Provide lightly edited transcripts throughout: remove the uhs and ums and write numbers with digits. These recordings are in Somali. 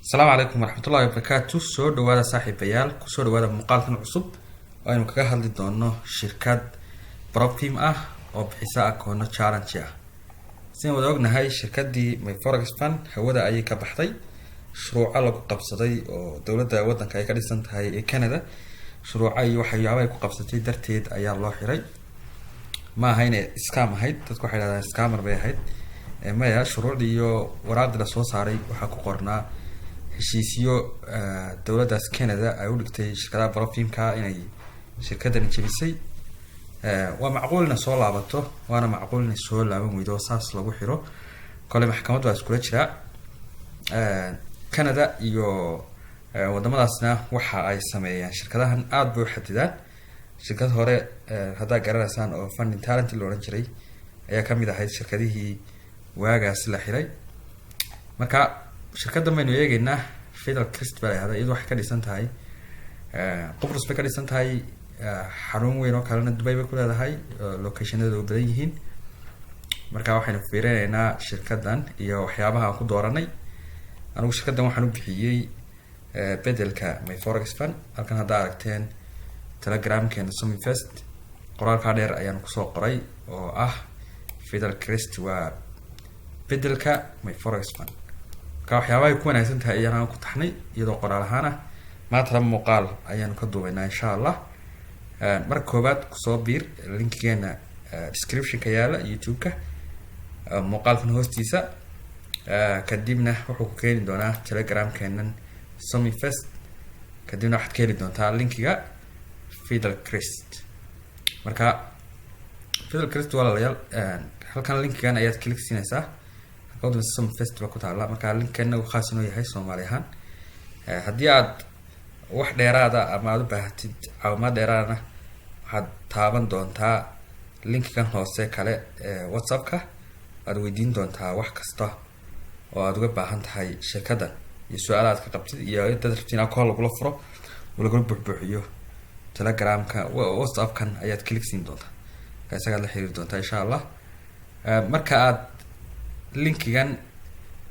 Asalaamu calaykum waraxmatullahi wabarakaatu. Soo dhawaada, saaxiibayaal, kusoo dhawaada muuqaalkan cusub oo aynu kaga hadli doono shirkad prop firm ah oo bixisa akoono challenge ah. Sidaan wada ognahay, shirkadii My Forex Fund hawada ayay ka baxday. Shuruuco lagu qabsaday oo dowladda wadanka ay ka dhisan tahay ee Canada, shuruuco iyo waxyaaba ay ku qabsatay darteed ayaa loo xiray. Ma aha inay scam ahayd. Dadku waxay dhahdaan scammer bay ahayd. Maya, shuruucdii iyo waraaqdii lasoo saaray waxaa ku qornaa heshiisyo dowladdaas Canada ay u dhigtay shirkadaha prop firmka inay shirkadani jebisay. Waa macquul inay soo laabato, waana macquul inay soo laaban weydo oo saas lagu xiro. Kole maxkamad baa iskula jiraa Canada iyo wadamadaasna. Waxa ay sameeyaan shirkadahan aada bay u xadidaan. Shirkad hore haddaa garanaysaan oo Funding Talent la odhan jiray ayaa kamid ahayd shirkadihii waagaas la xiray. Marka shirkaddan baynu eegeynaa, Fidelcrest baa la yihahdaa. Iyadu waxay ka dhisan tahay Qubrus bay ka dhisan tahay. Xarun weyn oo kalena Dubai bay ku leedahay, locationada u badan yihiin. Marka waxaynu fiirinaynaa shirkaddan iyo waxyaabaha aan ku dooranay. Anigu shirkaddan waxaan u bixiyey bedelka My Forex Fund. Halkan haddaa aragteen Telegramkeena Sominvest, qoraalkaa dheer ayaan kusoo qoray oo ah "Fidelcrest waa bedelka My Forex Fund". Marka waxyaabahay ku wanaagsan tahay ayaan ku taxnay iyadoo qoraal ahaan ah. Maantana muuqaal ayaanu ka duubaynaa, insha Allah. Marka koowaad, kusoo biir linkigeena descriptionka yaala YouTube-ka muuqaalkan hoostiisa. Kadibna wuxuu ku keeni doonaa Telegramkeenan Sominvest. Kadibna waxaad ka heli doontaa linkiga Fidelcrest. Marka Fidelcrest, walaalayaal, halkan linkigan ayaad click siinaysaa. Halka Sominvest baa ku taala. Marka linkana uu khaas inoo yahay Soomaali ahaan. Haddii aad wax dheeraada ama aada u baahatid caawimaad dheeraadana, waxaad taaban doontaa linkigan hoose kale ee WhatsAppka. Aad weydiin doontaa wax kasta oo aada uga baahan tahay shirkaddan iyo su-aala aad ka qabtid iyo dad rabtiin akoon lagula furo oo lagula buuxbuuxiyo. Telegramka, WhatsAppkan ayaad click siin doontaa. Marka isagaad la xiriiri doontaa, insha Allah. Marka aad linkigan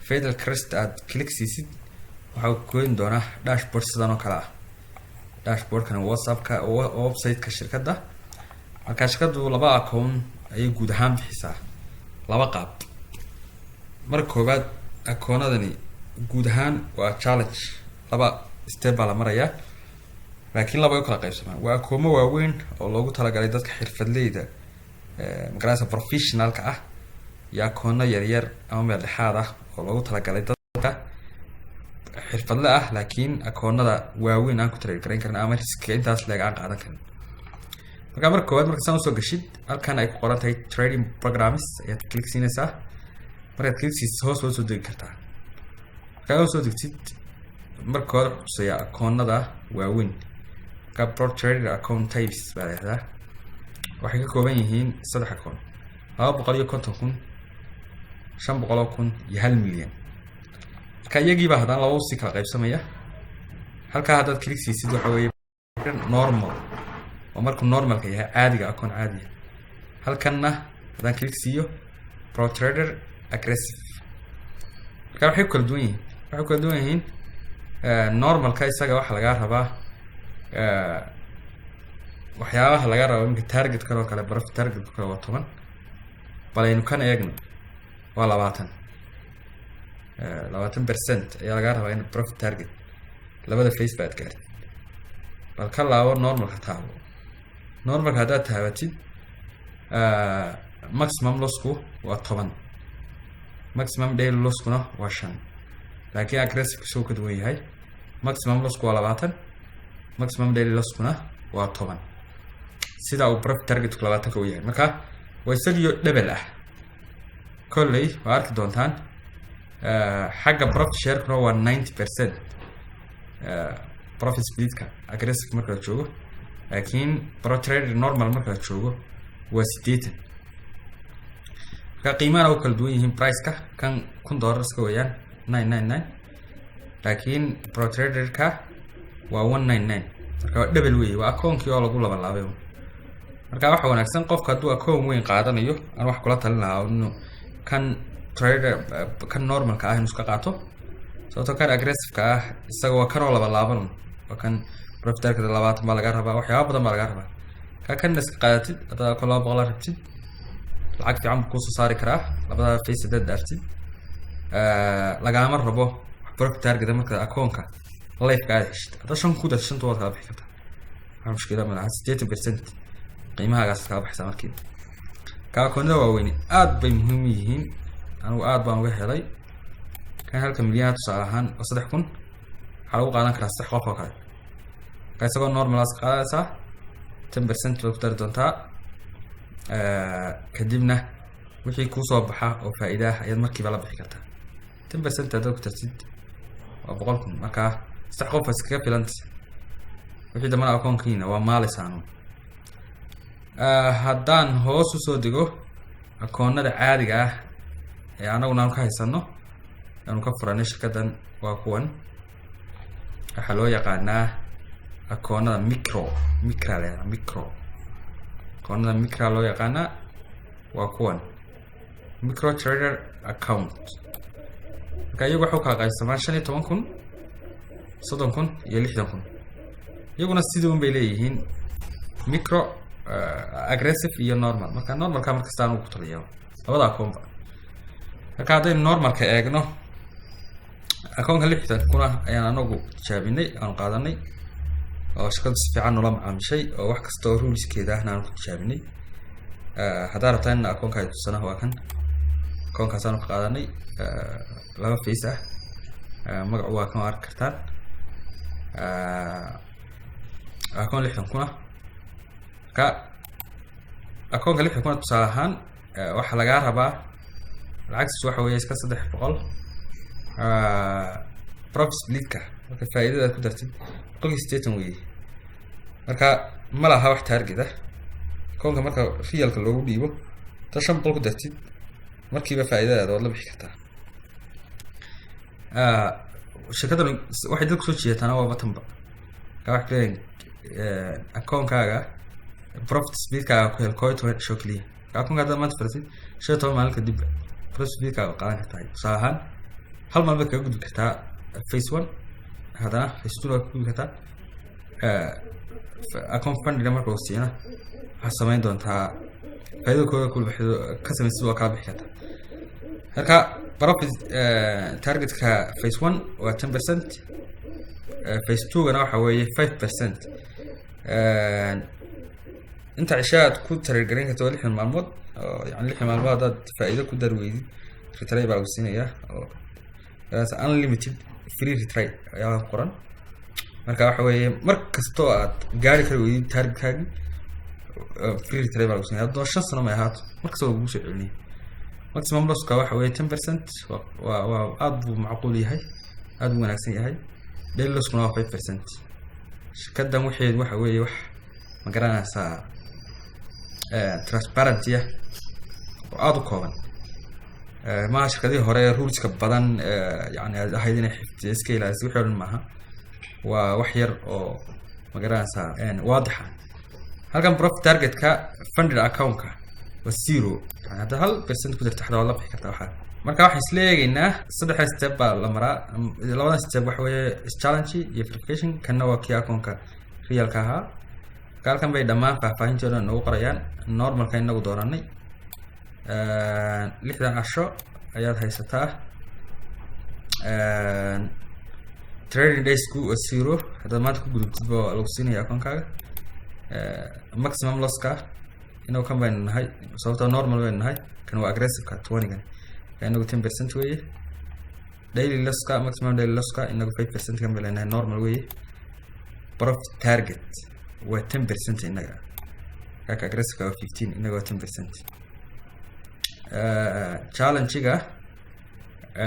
Fidelcrest aad click siisid, waxaa ku keeni doonaa dashboard sidan oo kale ah. Dashboardkan WhatsAppka, website-ka shirkadda. Marka shirkaddu laba account ayay guud ahaan bixisaa, laba qaab. Marka koowaad, akoonadani guud ahaan waa challenge, laba step baa la marayaa, laakiin laba ay u kala qaybsamaan. Waa akoomo waaweyn oo loogu talagalay dadka xirfadleyda, magarasa professionalka ah, iyo akoono yaryar ama meel dhexaad ah oo loogu talagalay dadka xirfadle ah, laakiin akoonada waaweyn aan ku trade garayn karin ama riskiga intaas leeg aan qaadan karin. Marka koowaad, marka saan usoo gashid, halkan ay ku qoran tahay "trading programs" ayaad click siinaysaa. Markaad click siisid, hoos waa usoo degi kartaa. Markaa hoos soo degtid, marka koowaad wuxuu tusayaa akoonada waaweyn. Marka "pro trader account types" baa la yihahdaa. Waxay ka kooban yihiin saddex akoon: 250,000, 500,000 iyo 1 milyan. Marka iyagiiba haddana laba usii kala qaybsamaya. Halkaa haddaad click siisid, waxa weeye normal, oo markuu normalka yahay, caadiga, akoon caadiga. Halkanna haddaan click siiyo, pro trader aggressive. Marka waxay ku kala duwan yihiin, waxay ku kala duwan yihiin, normalka isaga waxaa lagaa rabaa, waxyaabaha laga rabo iminka targetkan oo kale, profit targetka kale waa 10. Bal aynu kan eegno, waa 20, 20% ayaa lagaa rabaa in profit target labada phase ba aad gaartid. Bal ka laabo, normalka taabo. Normalka haddaad taabatid, maximum lossku waa 10, maximum daily losskuna waa 5. Laakiin aggressive isagoo ka duwan yahay, maximum lossku waa 20, maximum daily losskuna waa 10, sida uu profit targetku 20-ka u yahay. Marka waa isagiyo double ah. Kolley waa arki doontaan. Xagga profit sharekuna waa 90% profit splitka aggressive marka la joogo, laakiin pro trader normal marka la joogo waa 80. Marka qiimahana u kala duwan yihiin. Priceka kan $1000 iska weeyaan, 999, laakiin pro traderka waa 199. Marka waa double wey, waa akoonkii oo lagu labanlaabay. Marka waxa wanaagsan, qofka hadduu akoon weyn qaadanayo, aan wax kula talin lahaa inuu kan trader, kan normalka ah inuu iska qaato. Sababtoo kan aggressiveka ah isaga waa kanoo laba laaban, waa kan profit target 20 baa laga rabaa, waxyaaba badan baa laga rabaa. Ka kanna iska qaadatid, haddaad akoon 200 rabtid, lacag fiican buu kuusoo saari karaa. Labada phase haddaad dhaaftid, lagaama rabo profit target. Marka akoonka liveka aad heshid, haddaad 5 ku darto, shanta waad kala bixi kartaa, wax mushkila ma laha. 80% qiimahagaas kala baxaysaa markiiba. Ka akoonada waaweyni aad bay muhiim u yihiin, anigu aad baan uga helay. Kan halka milyan tusaale ahaan oo 3000 waxaa lagu qaadan karaa saddex qof oo kale. Marka isagoo normal aad qaadanaysaa, 10% baad ku dari doontaa, kadibna wixii kuusoo baxa oo faa'iida ah ayaad markiiba la bixi kartaa. 10% haddaad ku dartid waa 100,000. Markaa saddex qof iskaga filanta, wixii dambana akoonkiina waa maalisaanu. Haddaan hoos usoo dego akoonada caadiga ah ee anaguna aanu ka haysano, aanu ka furanay shirkaddan, waa kuwan. Waxaa loo yaqaanaa akoonada micro, micra la yaqaana, micro, akoonada micra loo yaqaanaa, waa kuwan micro trader account. Marka iyagu waxay u kala qaybsamaan 15,000, 30,000 iyo 60,000. Iyaguna sidii un bay leeyihiin micro, aggressive iyo normal. Marka normalka markasta anugu ku taliya labada akoonba. Marka haddaynu normalka eegno, akoonka 60,000 ah ayaan anagu tijaabinay, aanu qaadanay, oo shirkadu si fiican nula macaamishay, oo wax kasta oo ruleskeeda ahna aanu ku tijaabinay. Haddaa rabtaa in akoonka ay tusana, waa kan, akoonkaasaanu ka qaadanay, laba phase ah. Magacu waa kan, arki kartaan, akoon 60,000 ah. Marka akoonka 60,000 ah tusaale ahaan, waxaa lagaa rabaa lacagtiis waxa weeye iska 300. Profit splitka, marka faa'iidada aad ku dartid, 80% weeye. Marka ma laha wax target ah akoonka. Marka realka loogu dhiibo, ta 500 ku dartid, markiiba faa'iidadaada waad la bixi kartaa. Shirkaddan waxay dadku soo jiidataana waa batanba. Marka waxay leeyihin akoonkaaga profit splitkaaga ku hel 11 cisho keliya. Marka akoonka haddaad maanta furatid, 15 maalin kadib profit splitkaaga qaadan kartaa. Tusaale ahaan, hal maalin baad kaga gudbi kartaa phase one, haddana phase two waad ka gudbi kartaa. Account funding marka uu siiyana, waxaad samayn doontaa faa'iidada kooda kula bixido ka samaysid, waa kala bixi kartaa. Marka profit targetka phase one waa 10%, phase two gana waxa weeye 5%. Inta cisho aad ku trade garan karto waa 60 maalmood, oo yani 60 maalmood haddaad faa'iido ku dari weydid, retry baa lagu siinayaa, oo unlimited free retry ayaa ku qoran. Marka waxa weeye mar kastoo aad gaari kari weydid targetkaagi, free retry baa lagu siinaya. Haddoo 5 sano may ahaato, mar kasta waa lagugu soo celinaya. Maximum losska waxa weeye 10%, waa aad buu macquul yahay, aad buu wanaagsan yahay. Daily losskuna waa 5%. Shirkaddan waxeed waxa weeye wax ma garanaysaa transparency ah oo aada u kooban. Maaha shirkadihii hore ruleska badan, yani aad ahayd inay xifdiyo, iska ilaaliso, wixii o dhan maaha. Waa wax yar oo ma garanaysaa waadixa. Halkan profit targetka funded accountka waa zero, yani hadda 1% ku darto xataa waad la bixi kartaa waxaa. Marka waxaan isla eegaynaa saddexda step baa la maraa. Labadan step waxa weeye challenge iyo verification, kanna waa kii akoonka realka ahaa. Marka halkan bay dhammaan faahfaahintii o dhan noogu qorayaan. Normalka inagu dooranay, 60 casho ayaad haysataa, trading daysku waa zero, haddaad maanta ku gudubtid ba waa lagu siinaya akoonkaaga. Maximum losska inagu kan baynu nahay, sababtoo normal baynu nahay, kan waa aggressiveka 20-gan, inagu 10% weeye. Daily losska, maximum daily losska, inagu 5% kan bay leenahay, normal weeye. Profit target waa 10% inaga, kaka aggressiveka waa 15, inaga waa 10%. Challenge-ga,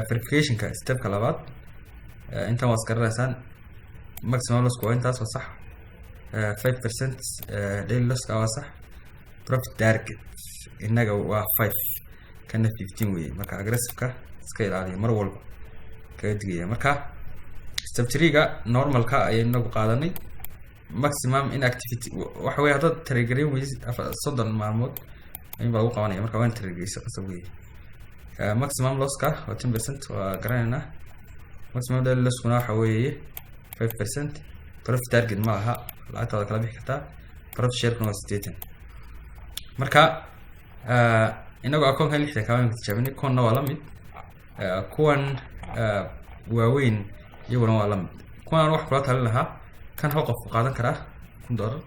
verificationka stepka labaad, intan waa isgaranaysaan. Maximum lossku waa intaas, waa sax. 5% daily losska waa sax. Profit target inaga waa 5, kana 15 weeye. Marka aggressiveka iska ilaaliya, mar walba kaga digaya. Marka step three-ga normalka ayay inagu qaadanay. Maximum inactivity waxa weye haddaad trade gareyn weysid 30 maalmood in baa lagu qabanaya. Marka waa in trade gareysa qasab weye. Maximum losska waa 10%, waa garanaynaa. Maximum daily loss-kuna waxa weeye 5%. Profit target ma laha, lacagtaada kala bixi kartaa. Profit share-kuna waa 80. Marka inagoo akoonkan 60K baan tijaabinay, kuwanna waa la mid. Kuwan waaweyn iyaguna waa la mid. Kuwan aan wax kula talin lahaa, kan hal qof qaadan karaa $1,000,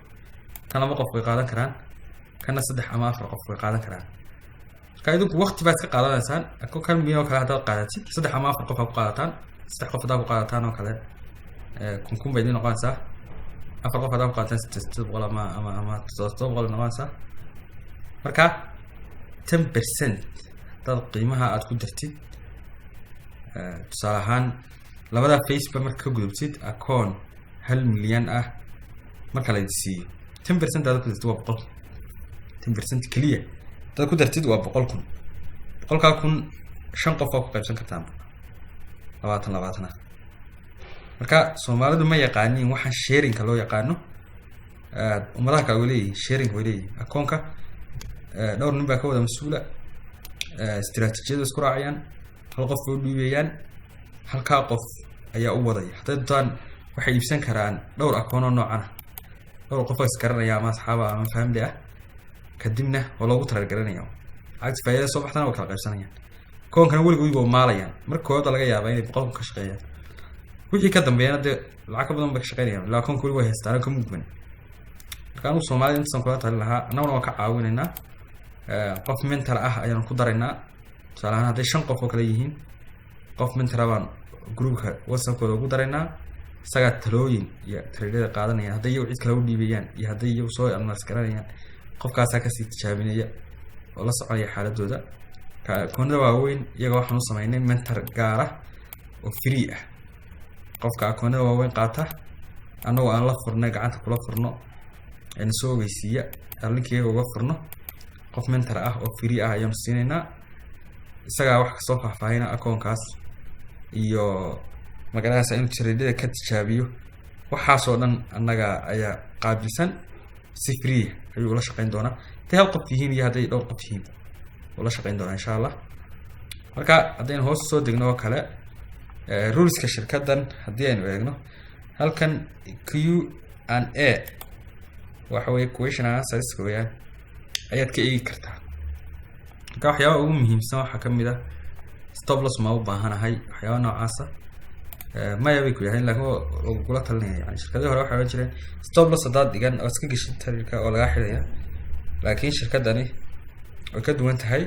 kan laba qof way qaadan karaan, kana saddex ama afar qof way qaadan karaan. Marka idinku waqti baad iska qaadanaysaan. Akoonkan milyan oo kale haddaad qaadatid, saddex ama afar qof aad ku qaadataan. Saddex qof haddaad ku qaadataan oo kale, 1,000 bay idin noqonaysaa. Afar qof haddaad ku qaadataan, 800 ama 700 noqonaysaa. Marka 10% haddaad qiimaha aad ku dartid, tusaale ahaan labada phase-ba marka ka gudubtid, akoon 1 milyan ah marka la siiyo, 10% hadaad ku dartid waa 100. 10% keliya hadaad ku dartid waa 100,000. 100,000 shan qof waa ku qaybsan kartaan, 20 20 ah. Marka Soomaalidu ma yaqaaniin waxaan sharing-ka loo yaqaano. Ummadaha kale way leeyihin sharing, way leeyihin. Akoonka dhowr nin baa ka wada mas-uula, istiraatiijiyada isku raacayaan, hal qof bay u dhiibayaan, halkaa qof ayaa u wadaya. Hadday doontaan waxay iibsan karaan dhowr akoonoo noocan ah, dhowr qof oo isgaranaya ama asxaaba ama family ah, kadibna waa loogu talagelinaya. Lacagta faa'iidada soo baxdana waa kala qaybsanayaan. Akoonkana weligood waa maalayaan. Marka koowaad laga yaabaa inay 100,000 ka shaqeeyaan, wixii ka dambeeyana dee lacag ka badan bay ka shaqeynayaan, ilaa akoonka weli way haystaan ka mugban. Marka anugu Soomaalida intaasaan kula talin lahaa. Annaguna waan ka caawinaynaa, qof mentor ah ayaanu ku daraynaa. Tusaale ahaan hadday shan qof oo kale yihiin, qof mentor-a baan group-ka WhatsAppkooda ugu daraynaa. Isagaa talooyin iyo trade-yada qaadanaya. Hadday iyagu cid kale u dhiibayaan iyo hadday iyagu soo analyse garanayaan, qofkaasaa kasii tijaabinaya oo la soconaya xaaladooda. Akoonada waaweyn iyaga waxaan u sameynay mentor gaara oo free ah. Qofka akoonada waaweyn qaata, annagoo aan la furnay, gacanta kula furno, na soo ogeysiiya, aan link-iyaga uga furno, qof mentor ah oo free ah ayaanu siinaynaa. Isagaa wax kasoo faahfaahina akoonkaas iyo magaranaysa inuu trade-yada ka tijaabiyo. Waxaasoo dhan annaga ayaa qaabilsan. Si free ayuu ula shaqeyn doonaa, hadday hal qof yihiin iyo hadday dhowr qof yihiin ula shaqeyn doonaa, insha Allah. Marka haddaynu hoos soo degno oo kale, rules-ka shirkaddan haddii aynu eegno halkan, Q and A waxa weye, question and answers weeyaan, ayaad ka eegi kartaa. Marka waxyaabaha ugu muhiimsan waxaa kamid ah: stop loss ma u baahanahay? Waxyaaba noocaasa maya bay ku yahay, lakin lagula talinaya. Yani shirkadii hore waxay odhan jireen stop loss haddaad dhigan oo iska geshid trade-ka oo lagaa xidhaya, laakiin shirkadani way ka duwan tahay.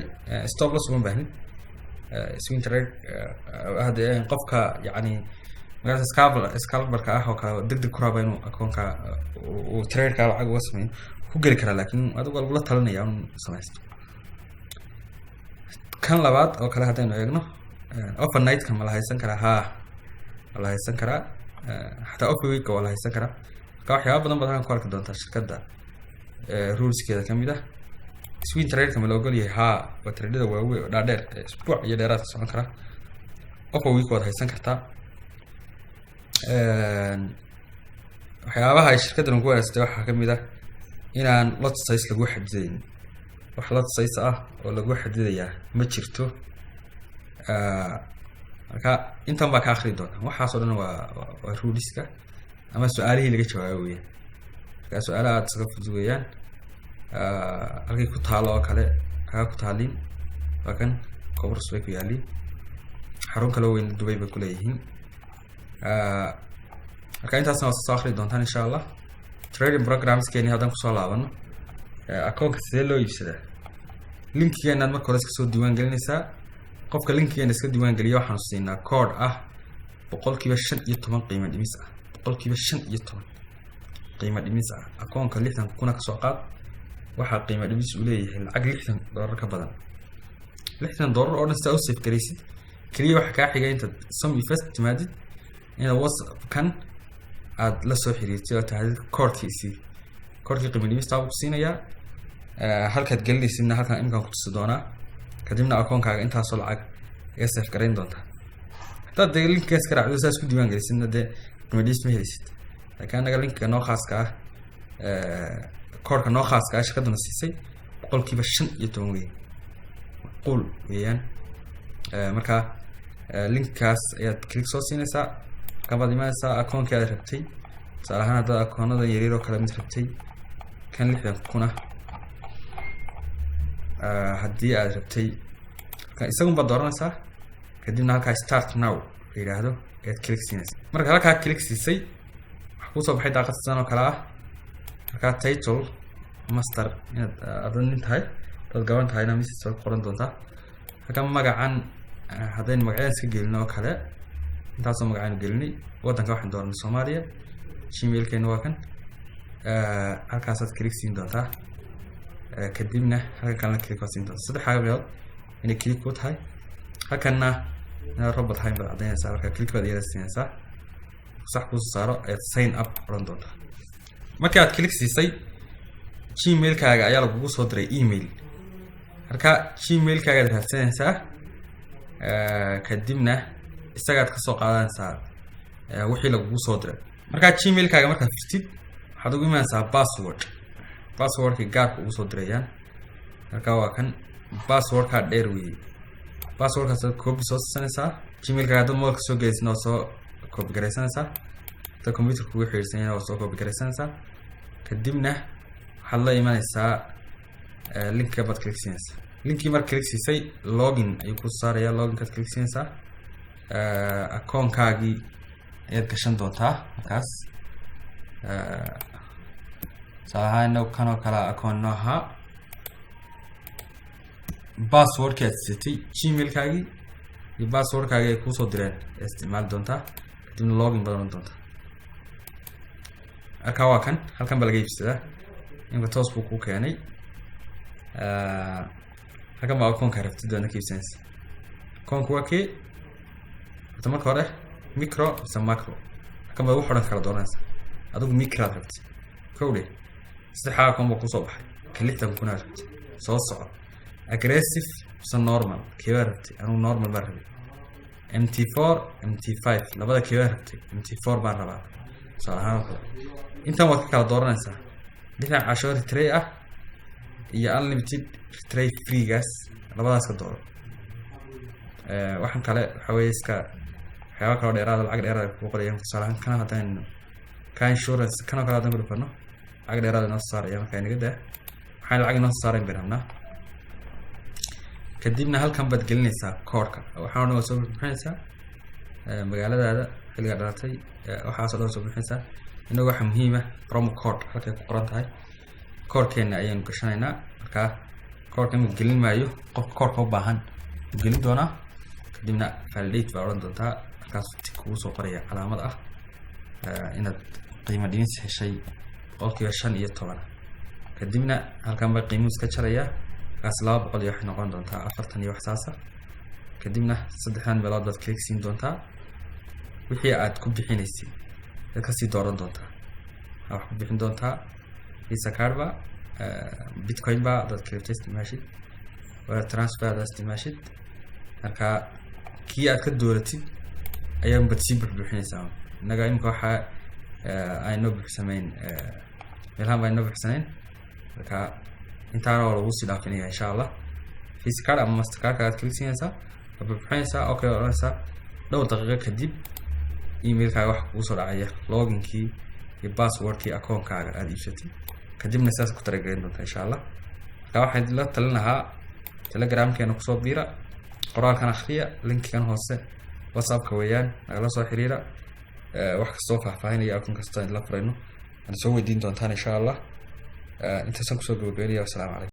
Stop loss uma baahnid. Swing trade hadde qofka yani magaalada scalper-ka ah oo kale, deg deg ku raba inuu akoonka uu trade-ka lacag uga sameeyo, ku geli karaa, laakiin adigu waa lagula talinaya inuu samaysto. Kan labaad oo kale haddaynu eegno, overnight-ka ma la haysan karaa? Haa, waa la haysan karaa. Xataa over week-ka waa la haysan karaa. Marka waxyaaba badan badan ku arki doontaa shirkadda rules-keeda kamid ah. Swing trade-ka ma la ogol yahay? Haa, waa trade-yada waaweyn oo dhaadheer ee isbuuc iyo dheeraad ka socon kara. Over week waad haysan kartaa. Waxyaabaha ay shirkaddan ku wanaagsan waxaa kamid ah inaan lot size lagu xadidayn. Wax lot size ah oo lagu xadidayaa ma jirto. Marka intan baa ka akri doonta. Waxaas oo dhan waa rules-ka ama su-aalihii laga jawaabo weyaan. Marka su-aalaha aada isaga fudud weeyaan. Halkay ku taalo oo kale, hagaa ku taaliin, waa kan Qobrus bay ku yaaliin. Xarun kaloo weyn Dubay bay kuleeyihiin. Marka intaasna waa soo akri doontaan, insha Allah. Trading programs-keeni haddaan kusoo laabano, akoonka sidee loo iibsadaa? Link-igeenaad marka hore iska soo diiwaan gelinaysaa. Qofka link-igeena iska diiwaan geliya waxaanu siinaa code ah 15% qiimo dhimis ah, 15% qiimo dhimis ah. Akoonka 60,000 kasoo qaad, waxaa qiimo dhimis uu leeyahay lacag $60 ka badan. $60 oo dhan sidaa u save garaysid, keliya waxaa kaa xiga intaad Som Invest timaadid inaad WhatsApp-kan aad la soo xiriirtid oo tahdid code-kiisii. Code-kii qiimo dhimista buu ku siinayaa. Halkaad gelinaysidna halkan imkaan ku tusi doonaa. Kadibna akoonkaaga intaasoo lacag iga save garayn doontaa. Haddaad dee link-igaas ka raacdo, saas ku diiwaan gelisidna, dee qiimo dhimis ma helisid. Laakiin annaga link-iga noo khaaska ah, code-ka noo khaaska ah shirkadduna siisay, 15% weyn macquul weeyaan. Marka Linkkaas ayaad click soo siinaysaa. Halkan baad imanaysaa akoonkii aad rabtay. Tusaale ahaan, haddaad akoonada yaryar oo kale mid rabtay, kan 60,000 ah haddii aad rabtay, isagun baad dooranaysaa. Kadibna halkaa "Start now" la yidhaahdo ayaad click siinaysaa. Marka halkaa click siisay, waxaa kusoo baxay daaqad sidan oo kale ah. Markaa title master inaad adan nin tahay, dad gaban tahayna Mrs waad qoran doontaa. Halkan magacan haddaynu magacyadan iska gelino oo kale, intaasoo magacaynu gelinay. Waddanka waxaan dooranay Soomaaliya. Gmailkeena waa kan. Halkaasaad click siin doontaa. Kadibna halkan kalena click waad siin doontaa. Saddexdaa meelood inay click ku tahay. Halkanna inaad robot ahayn baad caddaynaysaa. Marka click baad iyada siinaysaa, sax kuusoo saaro ayaad "Sign up" odhan doontaa. Markii aad click siisay, Gmailkaaga ayaa lagugu soo diray email. Marka Gmailkaaga aad raadsanaysaa, kadibna isagaad kasoo qaadanaysaa wixii lagugu soo diray. Markaa Gmailkaaga markaad furtid, waxaad ugu imanaysaa password, passwordkii gaarka ugu soo dirayaan. Marka waa kan passwordkaa dheer weeye. Passwordkaas aad copy soo siisanaysaa. Gmailkaaga haddaad mobilka soo geliysna, waa soo copy garaysanaysaa. Haddaad computer kugu xiriirsan, waa soo copy garaysanaysaa. Kadibna waxaad la imanaysaa linka baad click siinaysaa. Linkii marka click siisay, login ayuu ku saaraya. Loginkaad click siinaysaa, akoonkaagii ayaad gashan doontaa. Markaas tusaale ahaan, inagu kan oo kale akoon noo ahaa. Passwordkii aad siisatay Gmailkaagii iyo passwordkaagii ay kuusoo direen ayaad isticmaali doontaa. Kadibna login baad oran doontaa. Marka waa kan, halkan baa laga iibsadaa. Imka toos buu ku keenay. Halkan baa akoonka rabtid doona ka iibsanaysa. Akoonka waa kee? Horta marka hore micro mise macro, halkan baad wax o dhan kala dooranaysa. Adigu microad rabtid, kowdhe. Saddexdaa akoon baa kusoo baxay. Ka 60,000aad rabtid, soo soco. Aggressive mise normal, keebaa rabtay? Anigu normal baan rabay. MT4, MT5, labada keebaa rabtay? MT4 baan rabaa, tusaale ahaan oo kale. Intan waad ka kala dooranaysaa: 60 casho retry ah iyo unlimited retry freegaas, labadaas ka dooro. Waxaan kale waxa weeye iska waxyaaba kaloo dheeraada, lacag dheeraada kugu qorayaan. Tusaale ahaan, kana haddaynu ka insurance kanoo kale haddaan ku dhufano, lacag dheeraada inoo soo saaraya. Marka inaga daa, waxaan lacag inoo soo saarayn bayn rabnaa. Kadibna halkan baad gelinaysaa koodhka. Waxaan o dhan waad soo buxinaysaa: magaaladaada, xilligaa dhalatay, waxaas o dhan soo buxinaysaa. Inagu waxaa muhiim ah promo code halkay ku qoran tahay. Koodhkeena ayaanu gashanaynaa. Markaa koodhka imika gelin maayo, qofka koodhka u baahan u gelin doonaa. Kadibna "Validate" baa odhan doontaa. Markaas tick kugu soo qoraya calaamad ah inaad qiimo dhimis heshay 15%. Kadibna halkan baa qiimuhu iska jarayaa. Markaas 200 iyo waxay noqon doontaa 40 iyo wax saasa. Kadibna saddexdan meelood baad click siin doontaa. Wixii aad ku bixinaysay ayaad kasii dooran doontaa. Waxaa wax ku bixin doontaa Visa card ba, Bitcoin ba hadaad crypto isticmaashid, wire transfer hadaad isticmaashid. Marka kii aad ka dooratid ayaa baad sii buxbuuxinaysaa. Innaga imika waxaa aynoo buuxsamayn, meelahan baa inoo buuxsanayn. Marka intaana waa lagu sii dhaafinaya, insha Allah. Visa card ama Mastercardka aad click siinaysaa, waa buuxinaysaa, okay waa odhanaysaa. Dhowr daqiiqo kadib emailkaaga waxa kugu soo dhacaya loginkii iyo passwordkii akoonkaaga aada iibsatay. Kadibna sidaas ku talagelin doontaa, insha Allah. Marka waxaan la talin lahaa, Telegramkeena kusoo biira, qoraalkan akhriya, linkigan hoose WhatsAppka weeyaan, nagala soo xiriira. Wax kastoo faahfaahinaya akoon kasta la furayno ana soo weydiin doontaan, insha Allah. Intaasaan kusoo gabagabeynaya. Wasalaamu calaykum.